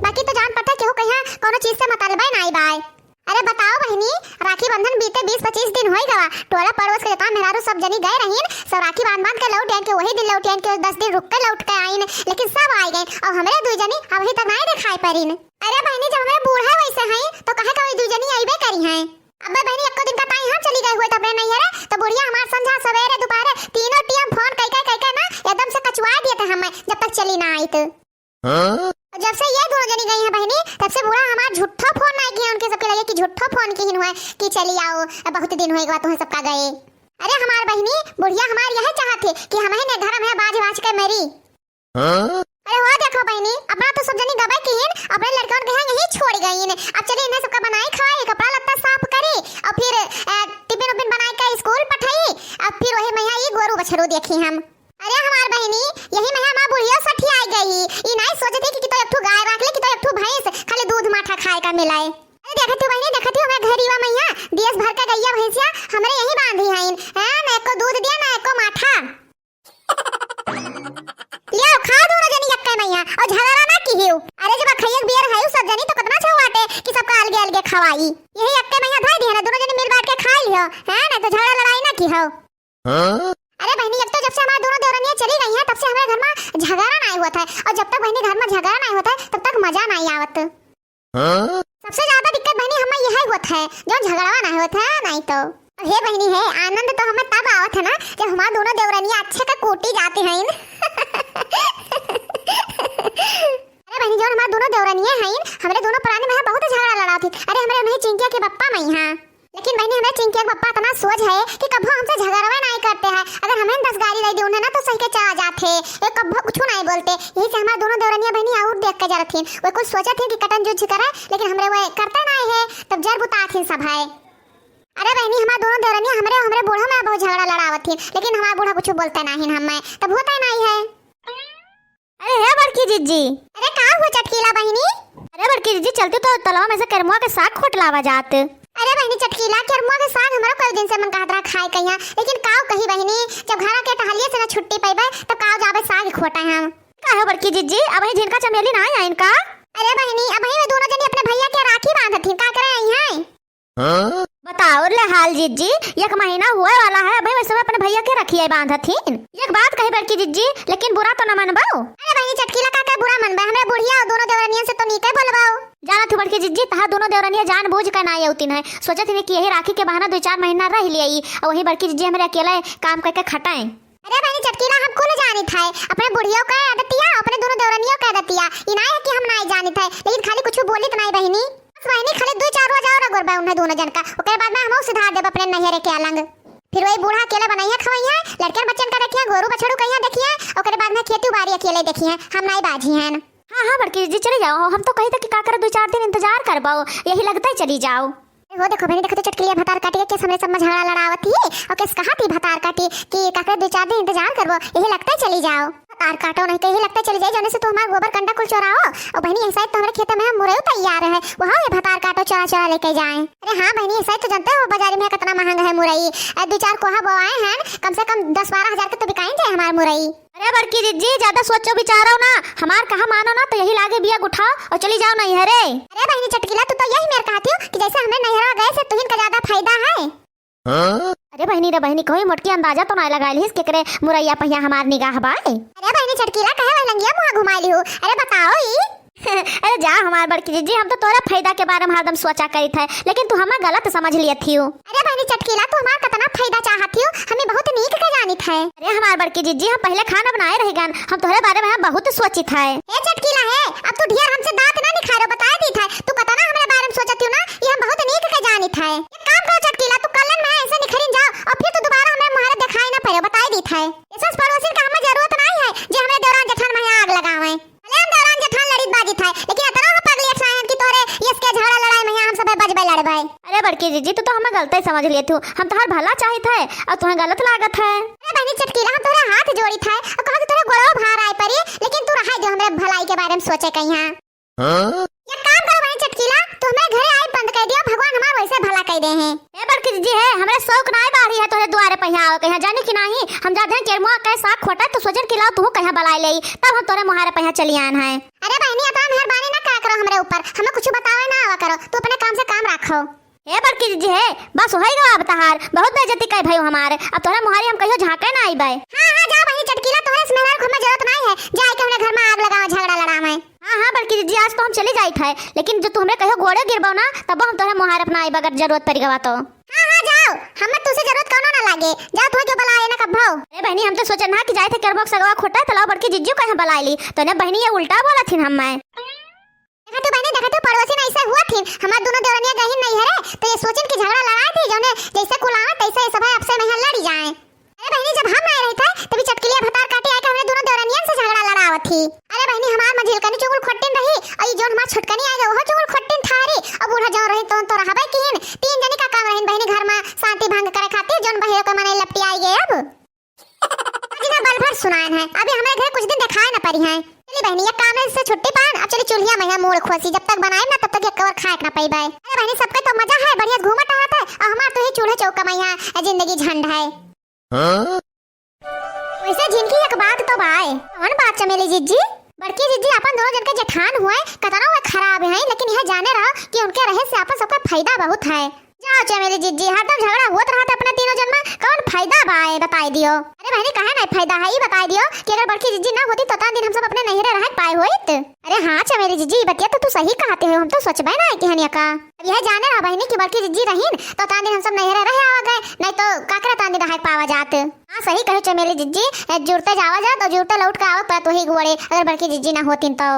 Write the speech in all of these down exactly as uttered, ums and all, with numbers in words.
बाकी तो जान पड़ता केहू कहिया कौनो चीज से मतलबे नाई बाय। अरे बताओ बहिनी, राखी बंधन बीते बीस पच्चीस दिन होई गवा, टोला पड़ोस के जतना मेहरारू सब जनी गए रहीन, सब राखी बांध बांध के लौट आइन के वही दिन लौट आइन के दस दिन रुक के लौट के आइन, लेकिन सब आइ गए और हमरे दुई जनी अबही तक नाई दिखाई पड़ीन। अरे बहिनी, जब हमरे बूढ़ा वैसे हैं तो कहे का वही दुई जनी अइबे करी हैं। अबे बहिनी, एको दिन का ताई हम चली गए हुए थे अपने नैहरे, तो बुढ़िया हमार संझा सवेरे दोपहरे तीनों टियम फोन कई कई कई कई ना एकदम से कचुआ दिए थे हमें, जब तक चली ना आई तो। हाँ? जब से ये दोनों जनी गई हैं बहिनी, तब से बूढ़ा हमार झूठो फोन नहीं किया, उनके सबके लगे कि झूठो फोन किहिन हुए कि चली आओ, अब बहुत दिन हुए एक बार तुम्हें सबका गए। अरे हमार बहिनी, बुढ़िया हमार यह चाहत है कि हम ही ने घर में बाज बाज के मरी। हाँ? अरे वाह, देखो बहिनी, अपना तो सब जनी गबे किहिन, अपने लड़कन के यहाँ यहीं छोड़ गईन। अब चली इन्हें सबका बनाई खवाई, कपड़ा लत्ता साफ करी और फिर, अ, टिफिन उफिन बनाई के स्कूल पठाई, अब फिर वही मैया ई गोरू बछरू देखी हम। अरे हमार बहिनी, यही मैया हमार बुढ़िया सठियाई गई। ई नाई सोचत है कि, कि तो एक ठो गाय रख ले, कि तो एक ठो भैंस, खाली दूध माठा खाए का मिलाए। अरे देखत हो बहिनी, देखत हो हमरे घरीवा मैया, देश भर का गैया भैंसिया हमरे यही बांधी हईन। हैं, ना एको दूध दिया, ना एको माठा। लियाओ, खाओ दोनों जनी यक्के मैया, और झगड़ा ना किहियो। अरे जब अखैया के बियर है सब जनी तो कितना अच्छा बाटे कि सबका अलगे अलगे खवाई। यही यक्के मैया धई दिहे ना, दोनों जनी मिल बांट के खाई लियो, हैं, नहीं तो झगड़ा लड़ाई ना किहो। हाँ? अरे बहिनी, एक तो जब से हमार दोनों देवरनिया चली गई हैं, तब से हमरे घर में झगड़ा नाई होत है, और जब तक बहिनी घर में झगड़ा नाई होत है, तब तक मजा नाई आवत। हाँ? सबसे ज्यादा दिक्कत बहिनी हमें यही होत है, जो झगड़वा नाई होत है, नाई तो। हे बहिनी हे, आनंद तो हमें तब आवत है ना, जब हमार दोनों देवरनिया अच्छे का कूटी जाती हैं। अरे बहिनी, जो हमार दोनों देवरनिया हैं, हमरे दोनों परानी में बहुत झगड़ा लड़ावत थी। अरे हमरे नहीं चिंकिया के पप्पा में यहाँ लेकिन बहिनी, हमरे चिंकिया के पप्पा इतना सोझ है कि कभो हमसे झगड़वे नाई करते हैं। अगर हमें दस गारी दे दी उन्हें ना, तो सही के चला जाते, ये कभो कुछ नाई बोलते। यही से हमार दोनों देवरनिया बहिनी और देख के जरत थीन। वे कुल सोचत थीन कि कटन जुझ करे, लेकिन हमरे वे करते नाई है, तब जर बुतात थीन सब है। अरे बहिनी, हमार दोनों देवरनिया हमरे, हमरे बूढ़ा में बहुत झगड़ा लड़ावत थीन, लेकिन हमार बूढ़ा कुछ बोलते नाई हमें, तब होते नाई है। अरे हे बड़की जिज्जी। अरे का हुआ चटकीला बहिनी? अरे बड़की जिज्जी, चलती तो तलवा में से केरमुआ के साग खोट लावा जात। अरे बहिनी चटकीला, केरमुआ के साग हमरो कई दिन से मन कहत रहा खाए कहिया, लेकिन काव कही बहिनी, जब घरा के टहलिए से ना छुट्टी पइबे, तब काव जाबे साग खोटे हम। का हो बड़की जिज्जी, अबही झिनका चमेली ना आइन का? अरे बहिनी, अबही वे दोनों जनी अपने भैया के राखी बांधत थीन, का करे आई हैं? हाँ? बताओ ले हाल जिज्जी, एक महीना हुए वाला है, अबही वैसे अपने भैया के रखिए बांधत थीन। एक बात कही बड़की जिज्जी, लेकिन बुरा तो न मनबाओ। अरे बहिनी चटकीला, का, का बुरा मनबा? हमरे बुढ़िया और दोनों देवरनियन से तो नीके बोलबाओ। जानत हूँ बड़की जिज्जी, तहार दोनों देवरनिया जानबूझ के ना अउतिन है, सोचत हन कि यही राखी के बहाना दो चार महीना रह लिए और वही बड़की जिज्जी हमरे अकेले काम करके खटाएं। अरे बहिनी चटकीला, हम कुल जानित है, अपने बुढ़ियो के आदतिया, अपने दोनों देवरनियों के आदतिया, ई नाई है कि हम नाई जानित है, लेकिन खाली कुछ बोलित नाई बहिनी। बस बहिनी, खाली दो चार रोज और अगोरबे उन्हें दोनों जन का, ओकरे बाद में हमहू सुधार देब अपने नैहरे के अलंग। फिर वही बूढ़ा अकेले बनइया खवइया, लड़कन बच्चन का देखिया, गोरू बछड़ू कहिया देखिया, ओकरे बाद में खेती बारी अकेले देखिया, हम नाई बाझी हैं। हाँ, हाँ, बड़की जिज्जी, चली जाओ। हम तो कही था कि का करे, दो चार दिन इंतजार करबाओ, यही लगता ही चली जाओ। हो देखो बहिनी, देखो तो चटकीलिया भतार काटी के केस हमरे सब में झगड़ा लड़ावत ही, और केस कहा थी भतार काटी कि का करे, दो चार दिन इंतजार करबो, यही लगता ही चली जाओ। भतार काटो नहीं तो यही लगता ही चली जाए, जौने से तू हमार गोबर कंडा कुल चोराओ। और बहिनी, ऐसा ही तो हमरे खेते में हम मुरई तैयार है, वहाँ ये भतार काटो चोरा चोरा लेके जाए। अरे हाँ बहिनी, ऐसा ही तो जानते हो बाजारी में कितना महंगा है मुरई। अरे दो चार कोहा बोआए हैं, कम से कम दस बारह हजार के तो बिकाइन जाए हमार मुरई। अरे बड़की जिज्जी, ज्यादा सोचो विचारो ना, हमार कहा मानो ना तो यही लागे बिया उठाओ और चली जाओ नैहरे। अरे बहिनी चटकीला, तू तो यही मेर कहती हो कि जैसे हमरे नैहरा गए से तुहिन का ज्यादा फायदा है। हाँ? अरे बहिनी रे बहिनी, कोई मोटकी अंदाजा तो ना लगा लिहिस केकरे मुरैया पहिया हमार निगाह बाय। अरे बहिनी चटकीला, कहे वही लंगिया मुँह घुमाई लिहू। अरे बताओ ई। अरे जा हमार बड़की जिज्जी, हम तो तोरा फायदा के बारे में हरदम सोचा करित है, लेकिन तू हमें गलत समझ लियत हियो। अरे बहिनी चटकीला, तू हमार कितना फायदा चाहत हियो, हमें बहुत नीक के जानित है। अरे हमार बड़की जिज्जी, हम पहले खाना बनाए रह गन, हम तोहरे बारे में हम बहुत सोचित है। ए चटकीला है, अब तू ढेर हमसे दांत ना निखारो, बताए दीत है, तू कितना हमरे बारे में सोचत हियो ना, ये हम बहुत नीक के जानित है। एक काम करो चटकीला, तू कल्लन में ऐसे निखरिन जाओ और फिर तू दोबारा हमरे मुहारे दिखाई ना पड़ो, बताए दीत है। ऐसा पड़ोसिन का हमें जरूरत नहीं है जे हमरे देवरान जेठान में आग लगावे। भले हम देवरान जेठान लड़ित बाजित है, लेकिन इतना हम पगली अठलाए हैं कि तोहरे यस के झगड़ा लड़ाई में हम सब बजबे लड़बे। अरे बड़की जिज्जी, तू तो हमें गलत ही समझ लिए थू, हम तोहर भला चाहित है और तुम्हें गलत लागत है। अरे बहिनी चटकीला, हम तोहरे हाथ जोड़ित है और कहा कि तोहरे गोड़वा भार आए पड़ी, लेकिन तू रहाई दो हमरे भलाई के बारे में सोचे कहीं। हाँ? हाँ? एक काम करो बहिनी चटकीला, तू हमरे घरे आए बंद कर दियो, भगवान हमार वैसे भला कर दे हैं। ए बड़की जिज्जी है, हमरे शौक नाई बाढ़ी है तोहरे दुआरे पहिया आवे कहिया, जानी कि नाही? हम जात हैं केरमुआ के साग खोटा तो सोचन कि लाओ तू कहिया बलाए लेई, तब हम तोहरे मुहारे पहिया चली आन है। अरे बहिनी, अतना मेहरबानी ना करा करो हमरे ऊपर, हमें कुछ बतावे ना आवा करो, तू अपने काम से काम रखो। ए बड़की जिज्जी है, बस होई गवा अब तहार, बहुत बेइज्जती कई भई हमारे, अब तोहरे मुहारे हम कहियो झांके ना आईबे। हाँ, हाँ, जाओ बहिनी चटकीला, तोहरे से मेहरारू के हमें जरूरत नाई है, जाए के हमरे घर में आग लगावे, झगड़ा लड़ावे। हाँ, हाँ, बड़की जिज्जी, आज तो हम चली जाइत है, लेकिन जो तू हमरे कहियो गोड़े गिरबो ना, तब हम तोहरे मुहारे अपना आइब, अगर जरूरत पड़ गवा तो। हाँ, हाँ, जाओ, हमें तुझसे जरूरत कौनो ना लागे, जाओ, तुम्हें क्यों बुलाए ना कब्बो। ए बहिनी, हम तो सोचन हा कि जाइत है केरबोक सगवा खोटा, तो लाओ बड़की जिज्जी को यहाँ बुलाए ली, तो ने बहिनी ये उल्टा बोलत हिन हम मैं। देखा तू बहिनी, देखा तू, पड़ोसी ना ऐसे हुआ थी, हमार दोनों देवरनिया गहिन नहीं हरे, तो ये सोचिन कि झगड़ा लड़ाए थी, जौने जैसे कुल आवे, तैसे ये सब है, आपसे में लड़ी जाए। अरे बहिनी, जब हम नहीं रही थे, तभी चटकिलिया भतार काटी आए के हमरे दोनों देवरनियन से झगड़ा लड़ावत थी। अरे बहिनी, हमार मझिलकनी चुगुल खोटिन रही, और ये जौन हमार छोटकनी आए गए, वो चुगुल खोटिन थारी, और बूढ़ा जौन रही, तौन तो रहबे किहिन, तीन जनी का काम रहिन बहिनी घर में शांति भंग करे खातिर, जौन बहिरो के मने लपटी आई गए अब। अजी ना बल भर सुनाएन है, अभी हमरे घर कुछ दिन दिखाए न परी हैं। चली बहिनी, ये काम से छुट्टी पान, अब चली चूल्हिया में है मूड़ खोसी, जब तक बनाए ना तब तक एक कवर खाए के ना पइबे। अरे बहिनी, सबके तो मजा है, बढ़िया घूमत टहरत है, और हमार तो ही चूल्हे चौका में यहाँ जिंदगी झंड है। हाँ? वैसे झिनकी एक बात तो बाय। कौन बात चमेली जिज्जी? बड़की जिज्जी अपन दोनों जन के जेठान हुए, कतनो वे खराब हैं, लेकिन यह जाने रहो कि उनके रहे से अपन सबका फायदा बहुत है। जाओ चमेली जिज्जी, हरदम झगड़ा होत रहत अपने तीनों जन में, कौन फायदा बाय बताई दियो। अरे बहिनी, काहे नहीं फायदा है, ई बताई दियो कि अगर बड़की जिज्जी ना होती तो तना दिन हम सब अपने नैहरे रह पाए होइत। अरे हाँ चमेली जिज्जी, ई बतिया तो तू सही कहते हो, हम तो सोचबे ना कि हनिया का। अब यह जाने रहा बहिनी कि बड़की जिज्जी रहीन तो तना दिन हम सब नैहरे रह आवा गए, नहीं तो काकरा तना दिन रह पावा जात। हाँ सही कहे चमेली जिज्जी, ए, जुरते जावा जात और जुरते लौट के आवा पड़त वही गोड़े, अगर बड़की जिज्जी ना होतीन तो।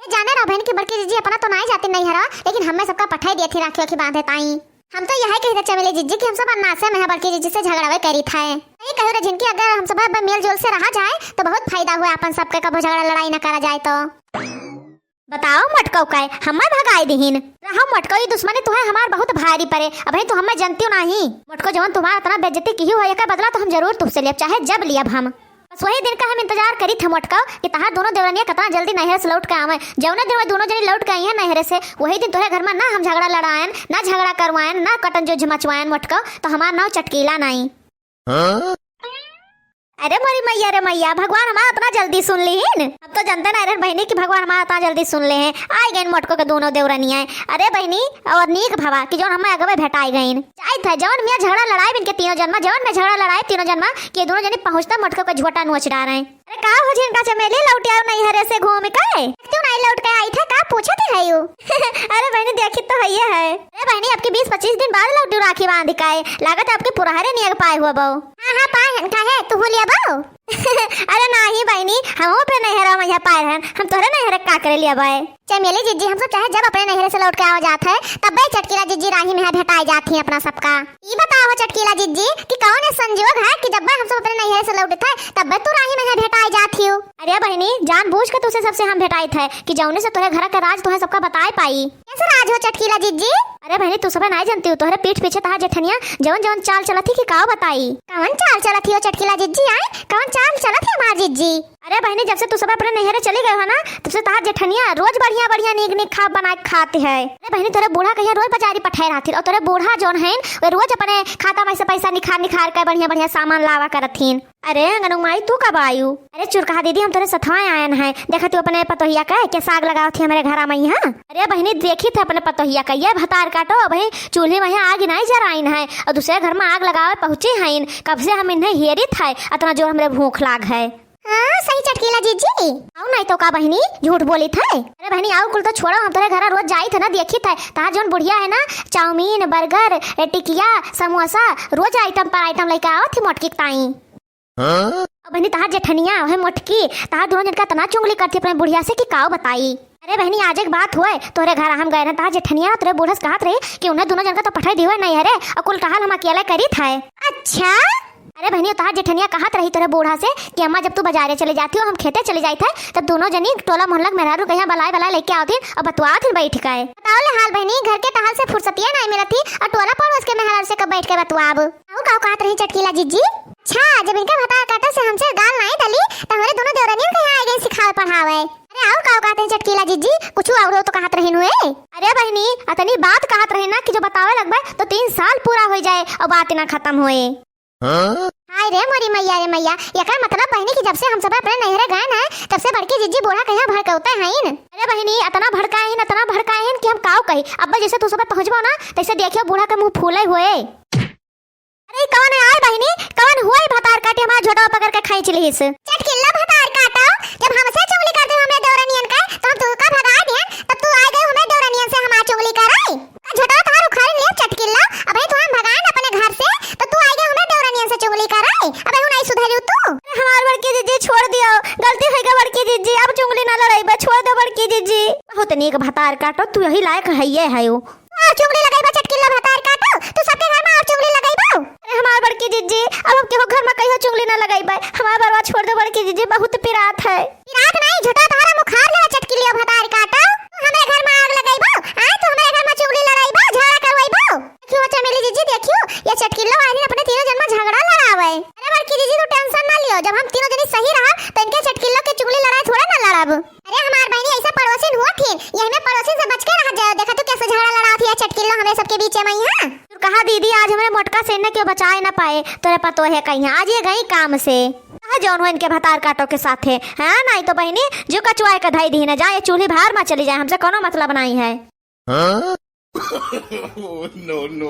ये जाने रहा बहिन कि बड़की जिज्जी अपना तो नाई जाती नैहरा, लेकिन हमें सबका पठाई दिया थी राखी वाखी बांधे ताई। हम तो यह कही थे चमेली जिज्जी कि हम सब अन्नासे में है बड़की जिज्जी से झगड़ावे करी थे। यही कही रे झिनकी, अगर हम सब अब मेल जोल से रहा जाए तो बहुत फायदा हुआ अपन सबके, कबो झगड़ा लड़ाई ना करा जाए तो। बताओ मोटको, काहे हमें भगाई दिहिन? रहो मोटको, ई दुश्मनी तुहे हमार बहुत भारी परे। अबही तो हमें जनतियो नाही। मोटको, जवन तुम्हार इतना बेइज्जती किही हो, एकर बदला तो हम जरूर तुमसे लेब, चाहे जब लियब हम। बस वही दिन का हम इंतजार करी थे मोटको कि तहार दोनों देवरनिया कितना जल्दी नैहरे से लौट के आवे। जौने दिन वो दोनों जनी लौट के आई हैं नैहरे से, वही दिन तोहरे घर में ना हम झगड़ा लड़ाएन, ना झगड़ा करवाएन, ना कटन जुझ मचवाएन मोटको, तो हमार नाव चटकीला नाई। हाँ? अरे मोरी मैया रे मैया, भगवान हमार इतना जल्दी सुन लीन। हम तो जनते ना रहन बहिनी कि भगवान हमार इतना जल्दी सुन ले हैं। आई गइन मोटको के दोनों देवरनिया। अरे बहिनी, और नीक भवा कि जौन हमें अगवे भेटाई गइन। जाइत है जौन मियाँ झगड़ा लड़ाई इनके तीनों जन में, जौन में झगड़ा लड़ाई तीनों जन में, कि दोनों जनी पहुँचता मोटको के झोटा नोच डारे। अरे का हो झिनका चमेली, लौट आओ नैहरे से घूम के? क्यों नहीं लौट के आई थे, का पूछत है यू? अरे बहिनी, देखी तो है ये है। अरे बहिनी, आपके बीस पच्चीस दिन बाद लौट राखी बांध के, लागत है आपके पुरहरे नियर पाए हुआ बहू। हाँ, हाँ, पाए हन, काहे, तू हो लिया बहू? अरे नाही बहिनी, हम अपने नैहरा में यहाँ पाए रहन, हम तोहरे नैहरे का करे लिया बाए? चमेली जिज्जी, हम सब चाहे जब अपने नैहरे से लौट के आवा जात है, तब्बे चटकीला जिज्जी राही में है भेटाए जात ही अपना सबका। ई बताओ चटकीला जिज्जी कि कौन है संजोग है कि जब हम सब अपने नैहरे से लौटत है, तब्बे तू राही में है भेटाए जात ही हो? अरे बहिनी, जानबूझ के तुझसे सबसे हम भेटाइत है कि जौने से तोहरे घर का राज तोहे सबका बताए पाई। कैसे राज हो चटकीला जिज्जी? अरे बहिनी, तू सबे नाई जनती हो, तोहरे पीठ पीछे तहार जेठनिया जवन जवन चाल चलत ही कि काव बताई। कवन चाल चलत ही हो चटकीला जिज्जी? आए, कवन चाल चलत ही हमार जिज्जी? अरे बहिनी, जब से तू सबे अपने नैहरे चली गए हो ना, तब से तहार जेठनिया रोज बढ़िया बढ़िया नीक नीक खा बना के खात है। अरे बहिनी, तोरे बूढ़ा कहिया रोज बाजारी पठाए रहती और तोरे बूढ़ा जौन है वे रोज अपने खाता में से पैसा निखार निखार के बढ़िया बढ़िया सामान लावा करत हीन। अरे अंगनू माई, तू कब आयु? अरे चुरकहा दीदी, हम तोरे सथवा आयन है। देखा तू अपने पतोहिया का के साग लगावत ही हमरे घरा में यहाँ। अरे बहिनी, देखी थे अपने पतोहिया का, ये भतार काटो, अबही चूल्हे में आग नहीं जराइन है और दूसरे घर में आग लगावे पहुँची हैं। कब से हम इन्हें हेरी थे, इतना जोर हमरे भूख लाग है। हाँ, सही चटकीला जिज्जी। आओ नहीं तो का बहिनी, झूठ बोली थे। अरे बहिनी, आओ कुल तो छोड़ो, हम तोरे घरा रोज जाई थे ना, देखी थे। तहार जौन बुढ़िया है ना, चाउमीन, बर्गर, ए, टिकिया, समोसा, रोज आइटम पर आइटम लेके आवत थी मोटकी के ताई। हाँ? अब बहिनी, तहार जेठनिया है मोटकी, तहार दोनों जन का इतना चुंगली करती अपने बुढ़िया से कि काव बताई। अरे बहिनी, आज एक बात हुए, तोरे घर हम गए रहे, तहार जेठनिया तोरे बूढ़ा से कहत रही कि उन्हें दोनों जन का तो पठाई दियो नहीं है रे, और कुल टहल हम अकेले करी थे। अच्छा? अरे बहिनी, तहार जेठनिया कहत रही तोरे बूढ़ा से कि अम्मा, जब तू बाजारे चले जाती हो, हम खेते चले जाइत है, तब दोनों जनी टोला मोहल्ला के मेहरारू कहिया बलाए बलाए लेके आवत हिन और बतवावत हिन बैठ के। बताओ ले हाल बहिनी, घर के टहल से फुर्सतिया नहीं मिलत ही और टोला पड़ोस के मेहरारू से कब बैठ के बतवाब? आओ, काव कहत रही चटकीला जिज्जी? अच्छा, जब इनका भतार काटे से हमसे गाल नहीं दली, तो हमारे दोनों देवरनियन के यहाँ आ गई सिखावे पढ़ावे। अरे और का कहत हैं चटकीला जिज्जी? कुछ और तो कहत रहिन हुए। अरे बहिनी, अतनी बात कहत रहे ना कि जो बतावे लगबे तो तीन साल पूरा होइ जाए और बात ना खतम होए। हाँ? हाय रे मोरी मैया रे मैया, एकर मतलब बहिनी कि जब से हम सब अपने नैहरे गए ना, तब से बड़की जिज्जी बूढ़ा कहिया भड़कौते हईन। अरे बहिनी, अतना भड़काए हईन, अतना भड़काए हईन कि हम काउ कही। अब जैसे तू सब पहुँचबो ना, तैसे देखियो बूढ़ा के मुँह फूले हुए। अरे कौन है आए बहिनी, कौन हुआ ई भतार काटे हमार झोटवा पकड़ के खींच लिहिस? चटकिल्ला भतार काटो, जब हमसे चुगली करते हो हमरे देवरनियन के, तो हम तुमका भगा दिहन, तब तू आ गए हमें देवरनियन से हमार चुगली करे। का झोटवा तोहार उखाड़ लिया चटकिल्ला, अबे तो हम भगाएन अपने घर से, तो तू आ गए हमें देवरनियन से चुगली करे, अबे हूँ नहीं सुधरू तू। अरे हमार बड़की जिज्जी छोड़ दियो, गलती होइ गई बड़की जिज्जी, अब चुगली ना लड़ाई बा, छोड़ दो बड़की जिज्जी। बहुत नीक भतार काटो, तू यही लायक है ये है। आ, चुगली लगइबा चटकिल्ला भतार काटो, तू सबके घर में आ चुगली लगइबा। अरे हमार बड़की जिज्जी, अब हम केहू घर में कहियो चुगली ना लगइबा। हमार बरवा छोड़ दो बड़की जिज्जी, बहुत पिरात है। पिरात नहीं, झोटवा तोहरा मुखार लेवा चटकिल्ला भतार काटो। तू हमरे घर में आग लगइबा, आ तू हमरे घर में चुगली लड़ाइबा, झगड़ा करवाइबा। देखियो चमेली जिज्जी, देखियो ये चटकिल्ला वाली अपने तीनों जन में झगड़ा लड़ावे। अरे बड़की जिज्जी तू tension ना लियो, जब हम तीनों जनी सही रहा तो इनके चटकिल्ला के चुगली लड़ाई थोड़ा ना लड़ाबो। अरे हमार बहिनी, ऐसा पड़ोसिन हुआ थी, यही में पड़ोसिन से बच के रह जाओ। देखा तू कैसे झगड़ा लड़ावत है चटकिल्लो हमरे सबके बीच में यहाँ। तू कहा दीदी, आज हमरे मोटका से इन्हें क्यों बचाए ना पाए, तोरे पतो है कहीं आज ये गई काम से। कहा जौन हो इनके भतार काटो के साथ है, हाँ नहीं तो बहिनी जो कचुआए का धई दी ना जाए, चूल्ही भार में चली जाए, हमसे कोनो मतलब नहीं है। हाँ? Oh, no, no,